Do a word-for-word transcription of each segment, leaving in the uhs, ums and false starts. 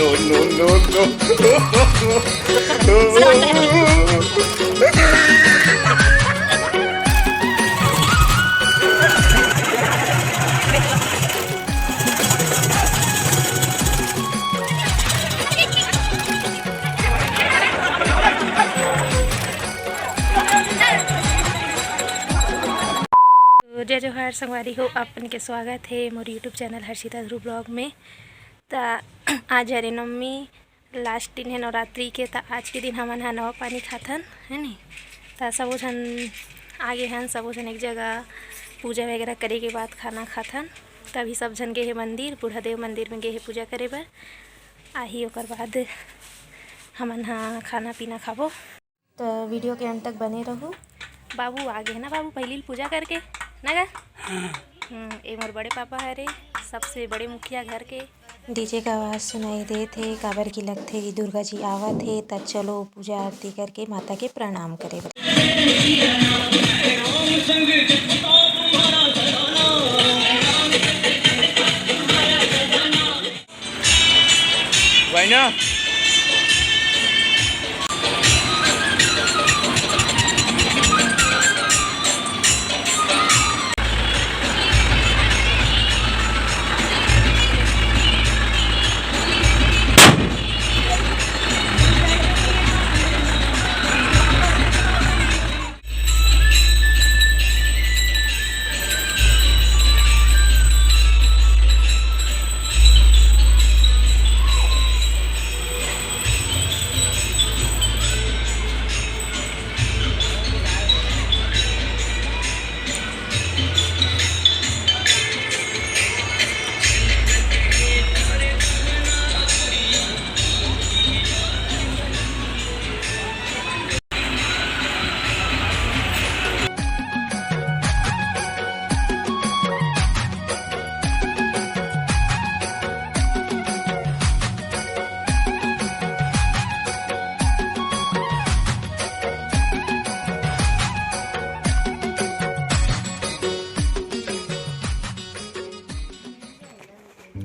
No, no, no, no। तो जय जोहार संगवारी हो, आप मन के स्वागत हे मोर YouTube चैनल हर्षिता ध्रुव ब्लॉग में। त आज हरे नवमी, लास्ट दिन हे नवरात्रि के, त आज के दिन हमन ह नवा पानी खाथन, है नी? त सबो झन आगे हन, सबो झन एक जगह पूजा वगैरह करे के बाद खाना खाथन। त अभी सब झन गे हे मंदिर, बूढ़ा देव मंदिर में गे हे पूजा करे बर। आही ओकर बाद हमन ह खाना पीना खाबो। त वीडियो के अंत तक बने रहू। बाबू आगे हे ना बाबू, पहिली पूजा करके ना गा? हम्म, ए मोर बड़े पापा हरे, सबसे बड़े मुखिया घर के। डीजे का आवाज सुनाई देत हे, काबर की लगथे कि दुर्गा जी आवत हे। त चलो पूजा आरती करके माता के प्रणाम करे बर। वही ना।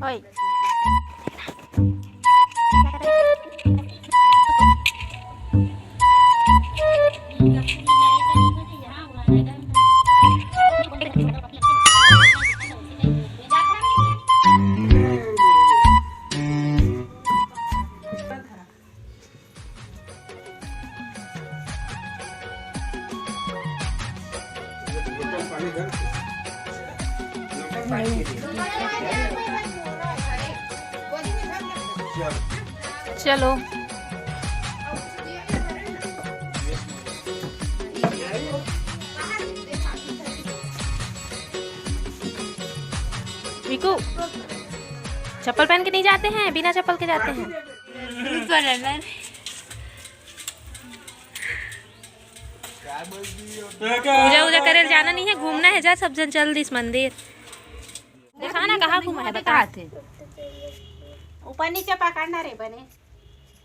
ओए। चलो। विकू, चप्पल पहन के नहीं जाते हैं, बिना चप्पल के जाते हैं। पूजा उजा करे जाना नहीं है, घूमना है, जा सब जन चल दिस मंदिर। देखा ना कहाँ घूमा है, बता। ऊपर नीचे पकड़ना रे बने,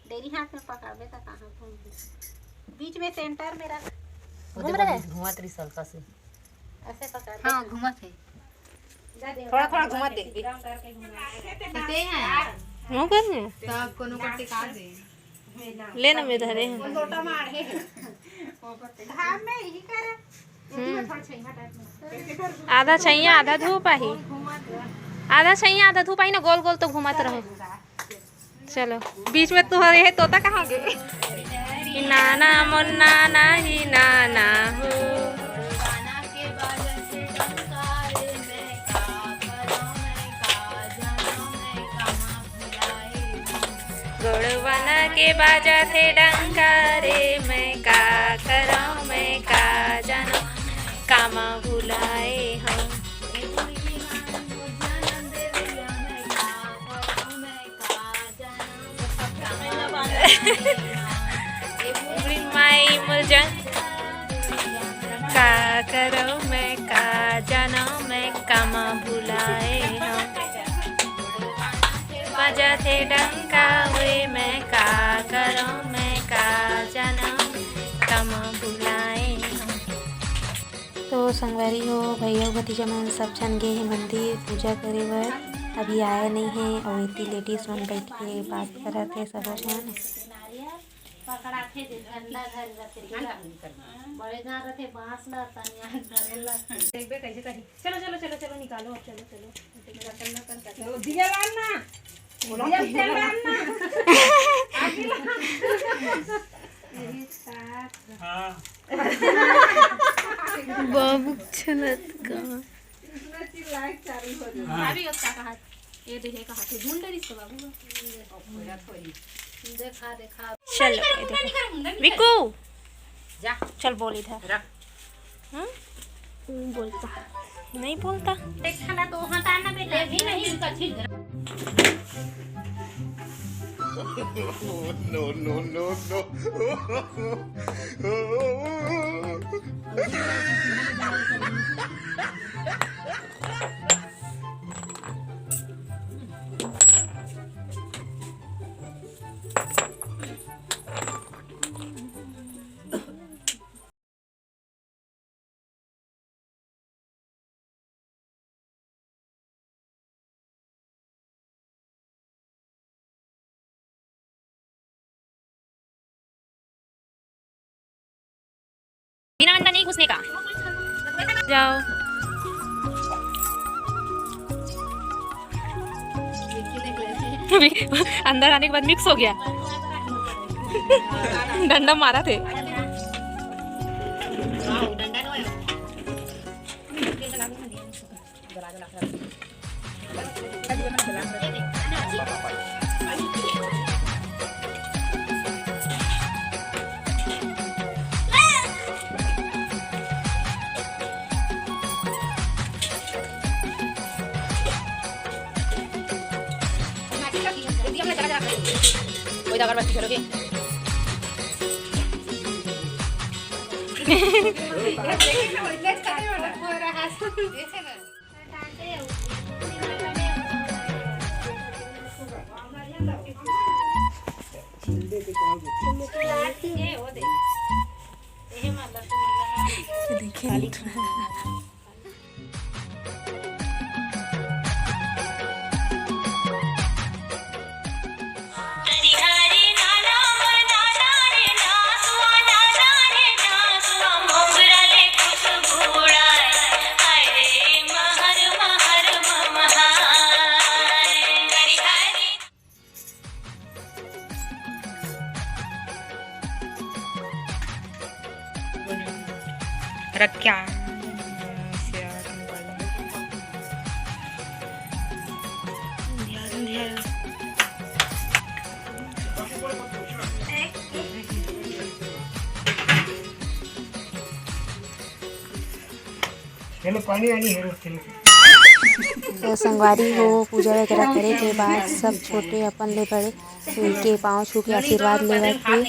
डेरी हाथ में पकड़बे त कहाँ घूमबे। बीच में सेंटर में रख। घूम रहे। घूमत रही हल्का से। ऐसे पकड़ दे। हाँ, घूमत है। थोड़ा थोड़ा घूमत दे। ऐसे हैं। मुँह कर दे। तब कोनो करते का दे। ले ना, मैं धरे हैं। घाम में यही करे। हम्म। आधा छैया आधा धूप आही, आधा छैया आधा धूप आही ना, गोल गोल तो घूमत रहो। चलो, बीच में तुम्हारे है तोता कहाँ गए? ही नाना मोर नाना, ही नाना हो। गोड़वाना के बाजत हे डंका रे, मैं का करौं, मैं का जानौं, कामा भुलाए हौं। माई मोर जन का करौं, मैं का जानौं, मैं कामा भुलाए हौं। बजथे डंका हुए, मैं का करौं, मैं का जानौं, कामा भुलाए हौं। तो संगवारी हो, भैया भतीजा मन सब झन गे हे मंदिर पूजा करे बर। अभी आया नहीं है और इतनी लेडीज मन बैठ के बात करत है सब झन। पकड़ाथे जे झंडा धरे रथे, बड़े जान रथे बांस ला, तनिया धरे ला। देखबे कैसे करी। चलो, चलो, चलो, चलो, निकालो अब, चलो, चलो। दिया लान ना। दिया तेल लान ना। आगे ला। यही साथ। हाँ। बाबू छनत का। इतना चिल्लाए चालू हो जाए। हाँ। अभी उसका कहा, ये देखे कहा थे, ढूंढ रही इसको बाबू। देखा, देखा। चलो, ये देखो। विकू, जा। चल बोल इधर। रख। हम्म? नहीं बोलता, नहीं बोलता। देखा ना तो हटाना बेटा। ये भी नहीं, उनका ठीक। No, no, no, no। बिना अंदर नहीं घुसने का। जाओ। अंदर आने के बाद मिक्स हो गया। डंडा मारा थे। कोई तो अगरबत्ती करोगे? देखिए। रख क्या? चलो, पानी आनी है, रोक, चलो। तो संगवारी हो, पूजा वगैरह करे के बाद सब छोटे अपन ले बड़े उनके पाँव छू के आशीर्वाद लेवत हे।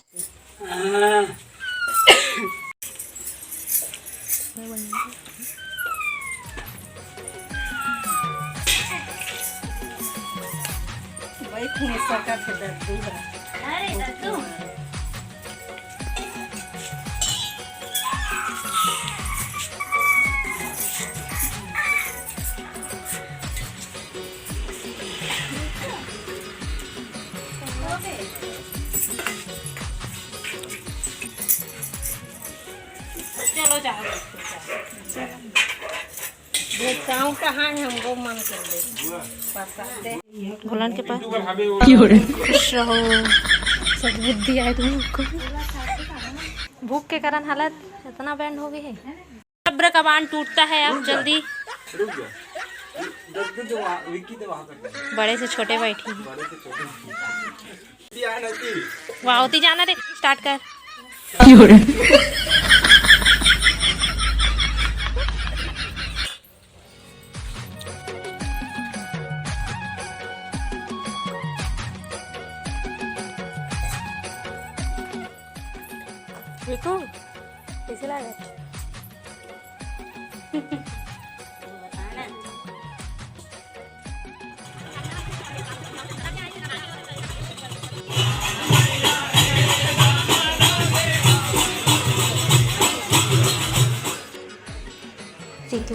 बैठ नहीं सकत हे दद्दू ह। अरे दद्दू। चलो जाओ। भेजता हूँ कहाँ है, हमको मन कर दे। पसंद है। भोलन के पास। खुश रहो, सद्बुद्धि आए तुम लोग को। भूख के कारण हालत इतना बैंड हो गई है। सब्र का बांध टूटता है अब जल्दी। रुक जा। दद्दू तो वहाँ, विक्की तो वहाँ कर दे। बड़े से छोटे बैठी हैं। बड़े से छोटे। वाह, होती जाना रे, स्टार्ट कर। देखो, कैसे लागत?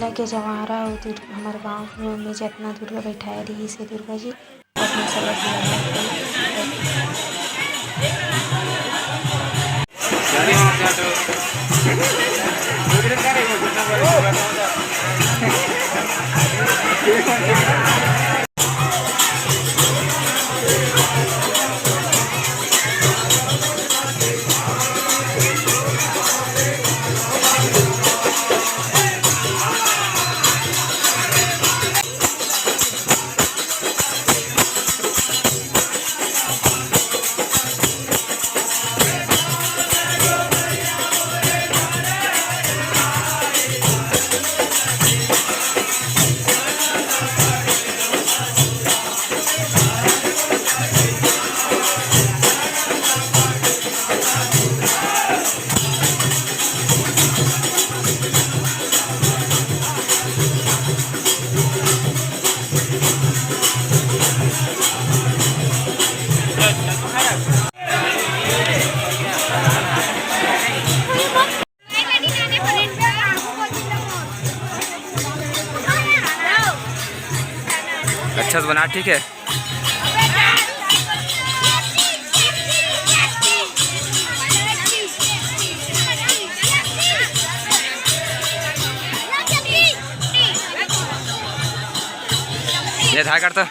लगे जवारा अउ दुर-, हमर गाँव में जतना दुर्गा बैठाए रहिस हे दुर्गा जी, ओतना सब लगे। अच्छा से बना, ठीक है। ये धार काट तो।